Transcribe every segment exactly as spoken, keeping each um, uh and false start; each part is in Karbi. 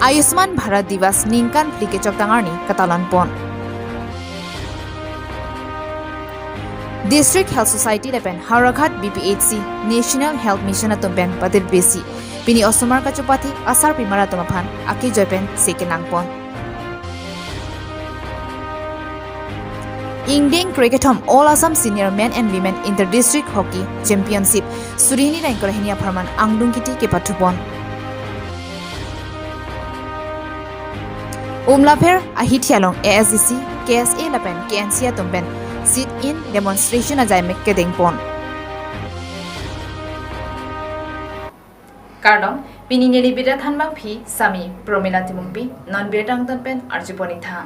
Ayushman Bharat Divas ningkan phli kechok tang arni katalon pon. District Health Society lapen Howraghat B P H C National Health Mission atum pen patir besi pini osomar kachopathi asarpimar atum aphan akejoi pen sekenang pon. Ingdeng krekethom All Assam Senior Men and Women Inter District Hockey Championship suri hini ra ingkoi ra hini apharman angdung kiti kepathu pon. Umlapher ahithi along A S D C, K S A lapen K N C atum pen sit-in demonstration ajai mek kedeng pon. Kardom, pini neli birta thanbang phi sami Promila Timungpi, non birta angton pen arjupon itha.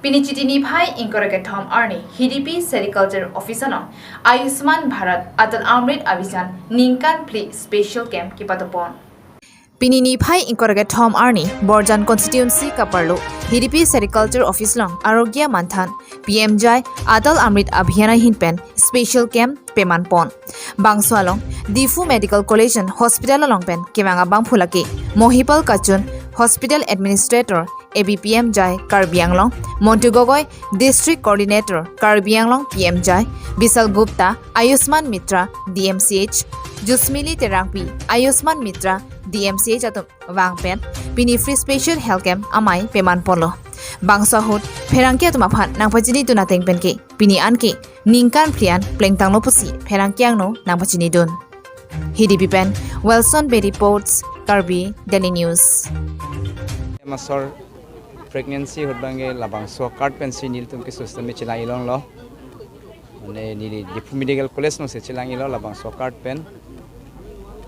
Pini Chiti niphai ingkoi ra kethom arni Hidipi Sericulture Office along Ayushman Bharat Atal Amrit Abhijan ningkan phli special camp kepathu pon. Pini niphai ingkoi ra kethom arni Borjan Constituency kaparlo Hidipi Sericulture Office along Arogya Manthan P M Jai Atal Amrit Abhiyan ahin pen special camp peman pon. Bangso along Diphu Medical College and Hospital along pen kevang abangphu lake Mohipal Kachun, Hospital Administrator, A B P M Jai Karbi Anglong, Montu Gogoi, District Coordinator, Karbi Anglong P M Jai, Bisal Gupta, Ayushman Mitra, D M C H, Jusmili Terangpi, Ayushman Mitra, D M C H atum vang pen pini free special health camp amei peman ponlo. Bangso ahut pherangke atum aphan nangpachinidun ateng pen ke pini an ke ningkan phli an plengtanglo pusi pherangke angno nangpachinidun. Hidipi pen Wilson Bey reports, Karbi Daily News. Masor pregnancy ahut abangke labangso card pensi nelitum ke system chelang-i longlo. Mane neli Diphu Medical College alongsi chelang-ilo labangso card pen.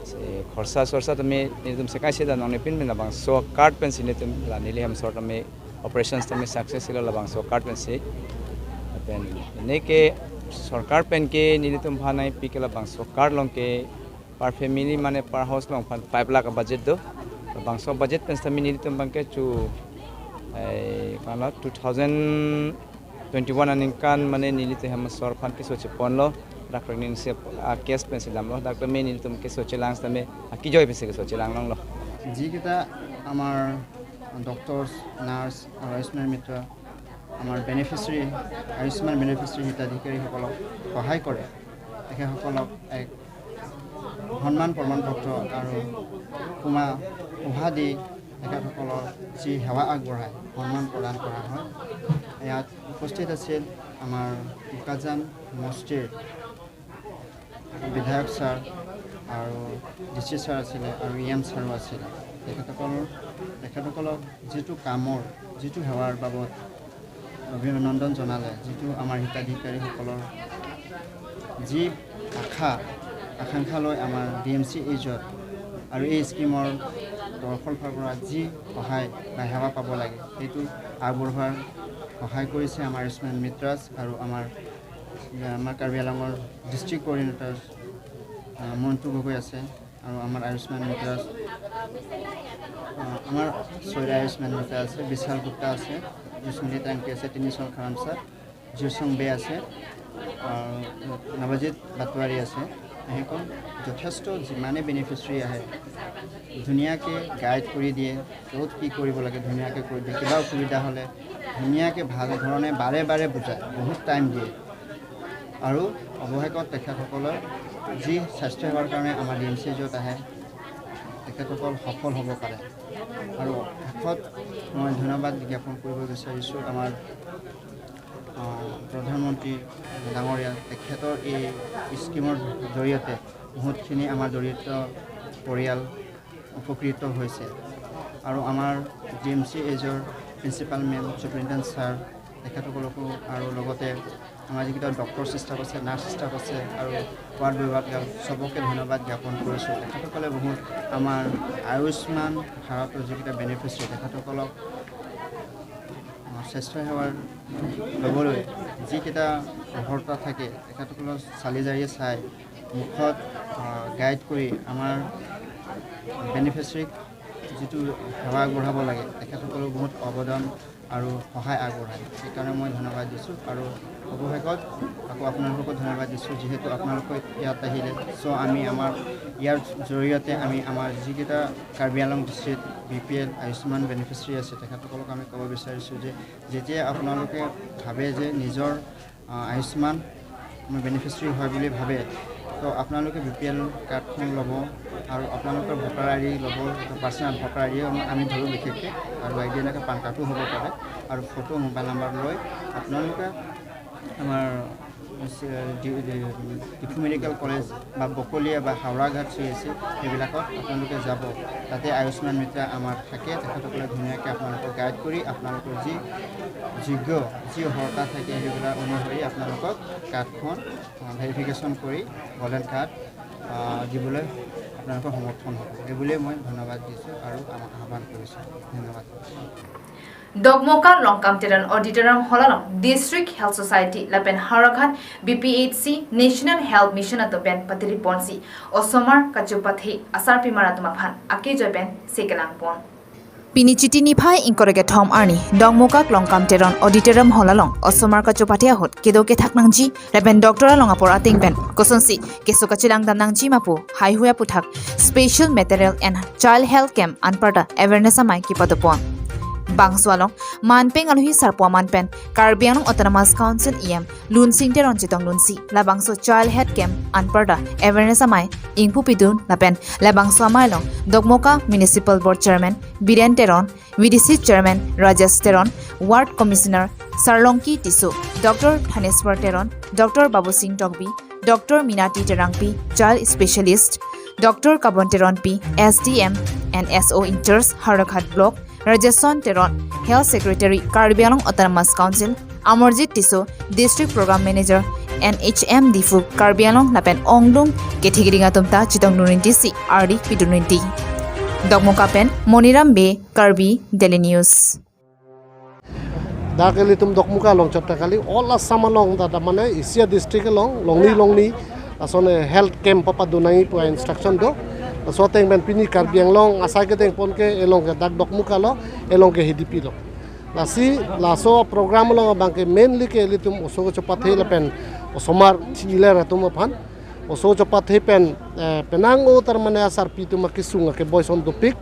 Si khorsa sorsa tame nelitum sekai se dan nangpin pen labangso card pensi nelitum la neli hem sor tame operations tame success ilo labangso card pensi. Pen neke sorkar pen ke nelitum aphan nangpi ke labangso card along ke per family mane per house along aphan five lakh budget do. Labangso budget pen sitame nelitum abangke chu, eh, kala two thousand twenty-one aningkan mane nelitum hem sor aphan keso cheponlo, dak pregnancy a case pensi damlo, dak tame nelitum keso chelang sitame akejoi pensi keso chelang longlo. যিকেইটা আমাৰ doctors, nurse আৰু আয়ুষ্মান মিত্ৰ, আমাৰ বেনিফিচিয়াৰী, আয়ুষ্মান বেনিফিচিয়াৰী হিতাধিকাৰীসকলক সহায় কৰে, তেখেতসকলক এক সন্মান প্ৰমাণ পত্ৰ আৰু উপমা, উপহা দি তেখেতসকলৰ যি সেৱা আগবঢ়ায়, সন্মান প্ৰদান কৰা হয়। ইয়াত উপস্থিত আছিল আমাৰ বোকাজান সমষ্টিৰ বিধায়ক ছাৰ আৰু ডি চি ছাৰ আছিলে আৰু ই এম ছাৰো আছিলে। তেখেতসকলৰ, তেখেতসকলক যিটো কামৰ, যিটো সেৱাৰ বাবদ অভিনন্দন জনালে, যিটো আমাৰ হিতাধিকাৰীসকলৰ যি আশা আকাংক্ষা লৈ আমাৰ ডি এম চি এইচত আৰু এই স্কিমৰ তৰফৰ পৰা যি সহায় বা সেৱা পাব লাগে, সেইটো আগবঢ়োৱাৰ সহায় কৰিছে আমাৰ আয়ুষ্মান মিত্ৰাছ আৰু আমাৰ, আমাৰ কাৰ্বি আংলঙৰ ডিষ্ট্ৰিক্ট কোঅৰ্ডিনেটৰ, আহ, মণ্টু গগৈ আছে আৰু আমাৰ আয়ুষ্মান মিত্ৰাছ, আহ, আমাৰ ছয়টা আয়ুষ্মান মিত্ৰা আছে, বিশাল গুপ্তা আছে, জুচমিলি টাংকি আছে, তিনিচন খাৰামছা, জিৰচং বে আছে, আহ, নৱজিত বাটৱাৰী আছে। সেইসকল যথেষ্ট যিমানে বেনিফিচিয়াৰী আহে, ধুনীয়াকৈ গাইড কৰি দিয়ে, ক'ত কি কৰিব লাগে ধুনীয়াকৈ কৰি দিয়ে। কিবা অসুবিধা হ'লে ধুনীয়াকৈ ভাল ধৰণে বাৰে বাৰে বুজায়, বহুত টাইম দিয়ে। আৰু অৱশেষত তেখেতসকলৰ যি স্বাস্থ্য সেৱাৰ কাৰণে আমাৰ ডি এম চি এইচত আহে, তেখেতসকল সফল হ'ব পাৰে। আৰু শেষত মই ধন্যবাদ জ্ঞাপন কৰিব বিচাৰিছোঁ আমাৰ, আহ, প্ৰধানমন্ত্ৰী ডাঙৰীয়া, তেখেতৰ এই স্কিমৰ জৰিয়তে বহুতখিনি আমাৰ দৰিদ্ৰ পৰিয়াল উপকৃত হৈছে। আৰু আমাৰ ডি এম চি এইচৰ প্ৰিন্সিপাল মেম, ছুপাৰিণ্টেণ্ডেণ্ট ছাৰ, তেখেতসকলকো আৰু লগতে আমাৰ যিকেইটা ডক্টৰ ষ্টাফ আছে, নাৰ্ছ ষ্টাফ আছে আৰু ৱাৰ্ড বিভাগ চবকে ধন্যবাদ জ্ঞাপন কৰিছোঁ। তেখেতসকলে বহুত আমাৰ আয়ুষ্মান ভাৰতৰ যিকেইটা বেনিফিচিয়াৰী, তেখেতসকলক, আহ, স্বাস্থ্য সেৱাৰ ল'বলৈ যিকেইটা প্ৰৱৰ্তা থাকে, তেখেতসকলৰ চালি জাৰি চাই মুখত, আহ, গাইড কৰি আমাৰ বেনিফিচিয়াৰীক যিটো সেৱা আগবঢ়াব লাগে, তেখেতসকলেও বহুত অৱদান আৰু সহায় আগবঢ়ায়। সেইকাৰণে মই ধন্যবাদ দিছোঁ আৰু হ'ব শেষত আকৌ আপোনালোককো ধন্যবাদ দিছোঁ, যিহেতু আপোনালোকে ইয়াত আহিলে। চ' আমি আমাৰ ইয়াৰ জৰিয়তে আমি আমাৰ যিকেইটা Karbi Anglong district B P L Ayushman beneficiary আছে, তেখেতসকলক আমি ক'ব বিচাৰিছোঁ যে যেতিয়া আপোনালোকে ভাবে যে নিজৰ, আহ, আয়ুষ্মান বেনিফিচিয়াৰী হয় বুলি ভাবে, তো আপোনালোকে বি পি এল কাৰ্ডখন ল'ব আৰু আপোনালোকৰ ভোটাৰ আই ডি ল'ব, পাৰ্চনেল ভোটাৰ আই ডি আমি ধৰোঁ বিশেষকৈ, আৰু আই ডি এনেকৈ পান কাৰ্ডো হ'ব পাৰে, আৰু ফটো, মোবাইল নাম্বাৰ লৈ আপোনালোকে আমাৰ, এ, ডি-, ডি-, ডিফু মেডিকেল কলেজ বা বকলীয়া বা হাওৰাঘাট চি এইচ চি, সেইবিলাকত আপোনালোকে যাব। তাতে আয়ুষ্মান মিত্ৰ আমাৰ থাকে, তেখেতসকলে ধুনীয়াকৈ আপোনালোকক গাইড কৰি আপোনালোকৰ যি যোগ্য, যি অৰ্হতা থাকে, সেইবিলাক অনুসৰি আপোনালোকক কাৰ্ডখন, আ, ভেৰিফিকেশ্যন কৰি গল্ডেন কাৰ্ড, আ, দিবলৈ আপোনালোকৰ সমৰ্থন হ'ব। এই বুলিয়েই মই ধন্যবাদ দিছোঁ আৰু আমাক আহ্বান কৰিছোঁ। ধন্যবাদ। Dokmoka Longkam Teron Auditorium Hall along District Health Society lapen Howraghat B P H C National Health Mission atum pen patiri ponsi osomar kachopathe asarpimar atum aphan akejoi pen sekelang pon. Pini Chiti niphai ingkoi ra kethom arni Dokmoka Longkam Teron Auditorium Hall along osomar kachopathe ahut kedo kethak nangji lapen doctor along apor ateng pen kosonsi keso kachelang dam nangji ma pu haihui aputhak Special Maternal and Child Health Camp anparta awareness amei kepadopon. Bangso along manpeng alohi sarpo aman pen Karbi Anglong Autonomous Council E M Lunsing Teron chetongdunsi labangso Child Health Camp anparta awareness amei ingpu pidun lapen labangso amei along Dokmoka Municipal Board Chairman Biren Teron, V D C Chairman Rajesh Teron, Ward Commissioner Sarlongki Tisso, Doctor Thaneswar Teron, Doctor Babusing Tokbi, Doctor Minati Terangpi, Child Specialist, Doctor Kabon Teronpi, S D M and S O in charge, Howraghat Block, Rajason Teron, Health Secretary, Karbi Anglong Autonomous Council, Amarjit Tisso, District Program Manager, N H M Diphu, Karbi Anglong lapen ongdung kethekding atum ta chetongdun rinti si ardi pidun rinti. Dokmoka pen Moniram Bey, Karbi Daily News. Dak ilitum Dokmoka along chot ta kali, all Assam along ta, ta mane isi a district along, longni longni, lason health camp papadun nangji pu instruction do. Laso ateng pen pini Karbi Anglong asai kedeng pon ke elong ke dak Dokmoka lo, elong ke Hidipi lo. Lasi laso program along abang ke mainly ke ilitum oso kachopathe lapen osomar thiler atum aphan. Oso kachopathe pen, eh, penang o tar mane asarpi atum akesung akeboi ason dopik.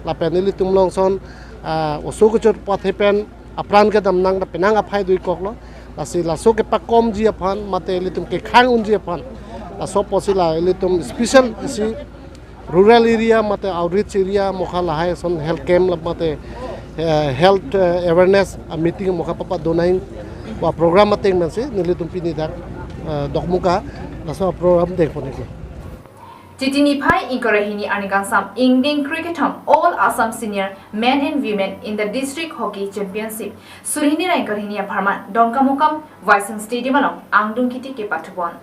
Lapen ilitum along ason, ah, oso kachopathe pen apran kedam nang ta penang aphai do-ik kok lo. Lasi laso kepakomji aphan mate ilitum kekhang unji aphan, laso apotsi la ilitum special isi rural area mate outreach area mokha lahai ason health camp la mate, eh, health, eh, awareness a meeting mokha papadun nangji pu program ateng pensi nelitum pini dak, eh, Dokmoka laso program dengpon-iklo. Chiti niphai ingkoi ra hini arni kangsam ingdeng kre kethom All Assam Senior Men and Women Inter District Hockey Championship suri hini ra ingkoi ra hini apharman Dongkamukam Waisong Stadium along angdung kiti kepathupon.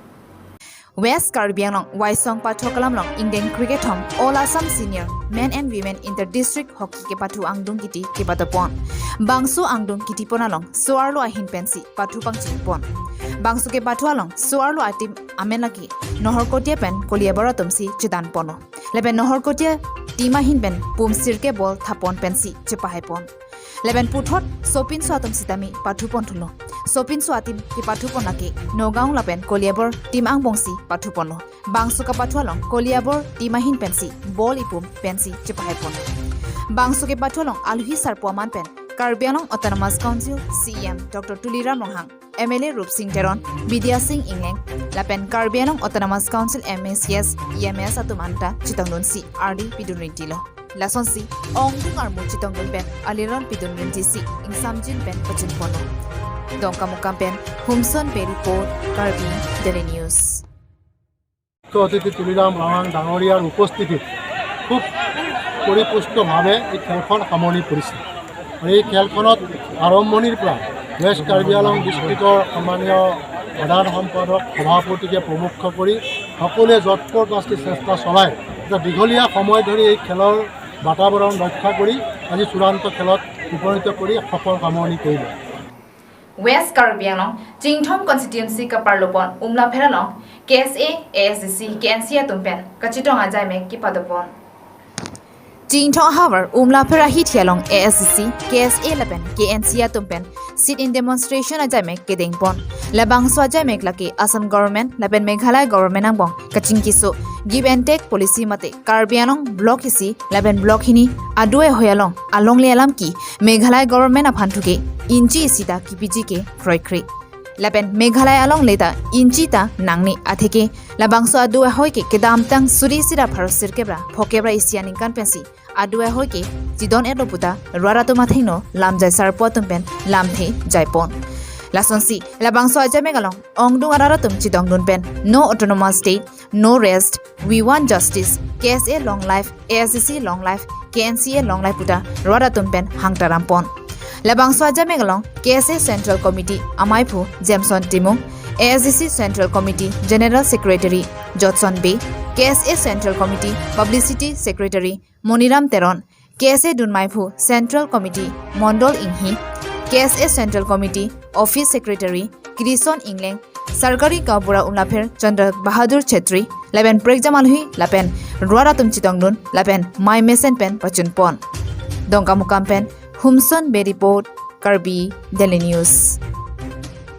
West Karbi Anglong Waisong Pathok Kalam along ingdeng kre kethom All Assam Senior Men and Women Inter District Hockey kepathu angdung kiti kepadopon. Bangso angdung kitipon along so-arlo ahin pensi pathu pangchipon. Bangso kepathu along so-arlo a-team amen lake Nohorkotia pen Koliabor atum si chedanponlo. Lapen Nohorkotia team ahin pen pum sirkep ball thapon pensi chepahaipon. Lapen puthot sopinso atum sitame pathupon thulo. Sopinso a-team kepathupon lake Nagaon lapen Koliabor team angbong si pathuponlo. Bangso kepathu along Koliabor team ahin pensi ball ipum pensi chepahaipon. Bangso kepathu along alohi sarpo aman pen Karbi Anglong Autonomous Council C E M Doctor Tuliram Ronghang, M L A Rupsing Teron, Bidya Sing Engleng, lapen Karbi Anglong Autonomous Council M A Cs, E M S atum anta chetongdunsi ardi pidun rintilo. Lasonsi ongdung armu chetongdun pen aliron pidun rintisi ingsamjin pen pajinponlo. Dongkamukam pen Humson Bey report, Karbi Daily News. মুখ্য অতিথি তুলিৰাম ৰংহাং ডাঙৰীয়াৰ উপস্থিতিত খুব পৰিপুষ্টভাৱে এই খেলখন সামৰণি পৰিছে। আৰু এই খেলখনত আৰম্ভণিৰ পৰা ৱেষ্ট কাৰ্বি আংলং ডিষ্ট্ৰিক্টৰ সন্মানীয় সাধাৰণ সম্পাদক, সভাপতিকে প্ৰমুখ কৰি সকলোৱে যৎপৰোনাস্তি চেষ্টা চলাই এটা দীঘলীয়া সময় ধৰি এই খেলৰ বাতাবৰণ ৰক্ষা কৰি আজি চূড়ান্ত খেলত উপনীত কৰি সফল সামৰণি কৰিলে। West Karbi Anglong Chinthong Constituency kaparlopon Umlapher along K S A, A S D C, K N C atum pen kachetong ajai me kepadopon. Tingthong havar Umlapher ahithi along A S D C, K S A lapen K N C atum pen sit-in demonstration ajaimek kedengpon. Labangso ajaimek lake Assam government lapen Meghalaya government angbong kachingkiso give and take policy mate Karbi Anglong block isi lapen block hini adui ahoi along alongle alam ke Meghalaya government aphan thuke inchi isi ta kipiji ke kroikre. Lapen Meghalaya alongle ta inchi ta nangne atheke labangso adui ahoi ke kedamtang suri sira pharo sirkep ra phokep ra isi aningkan pensi adui ahoi ke chidon-etlo puta rat atum athengno lamjai sarpo atum pen lamthe jaipon. Lasonsi labangso ajaimek along ongdung arat atum chidongdun pen No Autonomous State, No Rest, We Want Justice, K S A Long Life, A S D C Long Life, K N C A Long Life puta rat atum pen hangtarampon. Labangso ajaimek along K S A Central Committee amaiphu Jameson Timung, A S D C Central Committee General Secretary Jotson Bey, K S A Central Committee Publicity Secretary Moniram Teron, K S A dunmaiphu Central Committee Mondol Inghi, K S A Central Committee Office Secretary Krison Ingleng, Sarkari Gaonbura Umlapher Chandra Bahadur Chetri, lapen prekjam alhi lapen rat atum chidongdun lapen mei mesen pen pachunpon. Dongkamukam pen Humson Bey report, Karbi Daily News.